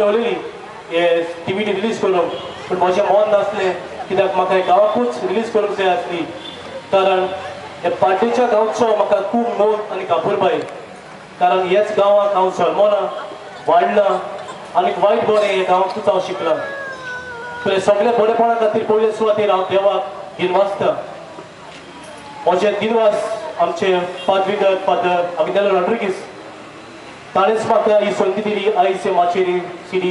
दवरलेली हे DVD release करूंक, पूण म्हजें मन नासलें कित्याक म्हाका हे गांवाकूच रिलीज करूंक जाय आसली. कारण हे पाड्डेच्या गांवचो म्हाका खूब मोग आनी कापुरबाय, कारण ह्याच गांवाक हांव जल्मला, वाडला आनी वायट बरें हे गांवाकूच हांव शिकलां. पूण सगळ्या बरेपणा खातीर पयले सुवातेर हांव देवाक दिनवासता. म्हजे दिनवास आमचे पादविगार फादर अग्नेलो रॉड्रिगीस, ताणेंच म्हाका ही संदी दिली आयज हे माचयेर CD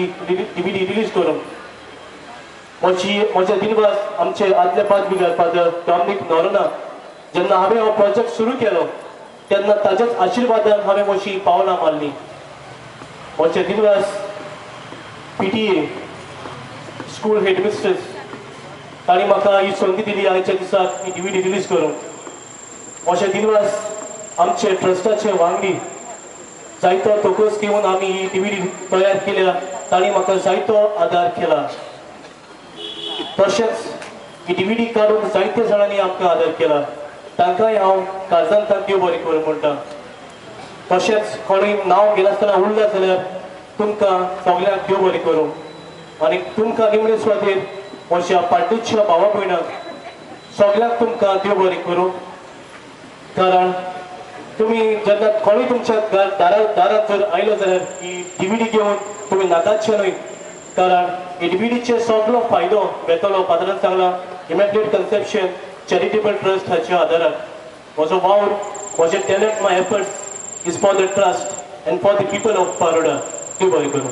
DVD release करूंक. म्हजे दिनवास आमचे आदले पादविगार फादर डॉमनीक नोरोना, जेन्ना हांवें हो प्रोजेक्ट सुरू केलो तेन्ना ताज्याच आशिर्वादान हांवें म्हजी पावलां मारली. म्हजे दिनवास PTA school हेडमिस्ट्रेस, तांणी म्हाका ही संदी दिली आयच्या दिसाक ही DVD release करूंक. म्हजे दिनवास आमचे ट्रस्टाचे वांगडी, जायतो तोकोस घेवन आमी ही DVD तयार केल्या, तांणी म्हाका जायतो आदार केला. तशेंच ही DVD काडूंक जायते जाणांनी आमकां आदार केला, तांकांय हांव काळजांतल्यान देव बरें करूं म्हणटा. तशेंच कोणूय नांव घेनासतना उरला जाल्यार तुमकां सगल्यांक देव बरें करूं. आनी तुमकां निमणे सुवातेर म्हज्या पाड्डेच्या भावा भयणाक सगल्यांक तुमकां देव बरें करूं. कारण तुमी जेन्ना कोणूय तुमच्या दारांत जर आयलो जाल्यार ही DVD घेवन तुमी नाकातचे न्हय, कारण ही DVDचो सगलो फायदो वेतलो फादरान सांगला इमॅक्युलेट कन्सेप्शन चॅरिटेबल ट्रस्ट हाच्या आदाराक. म्हजो वावर, म्हजें talent, my efforts is for the trust and for the people of Paroda. देव बरें करूं.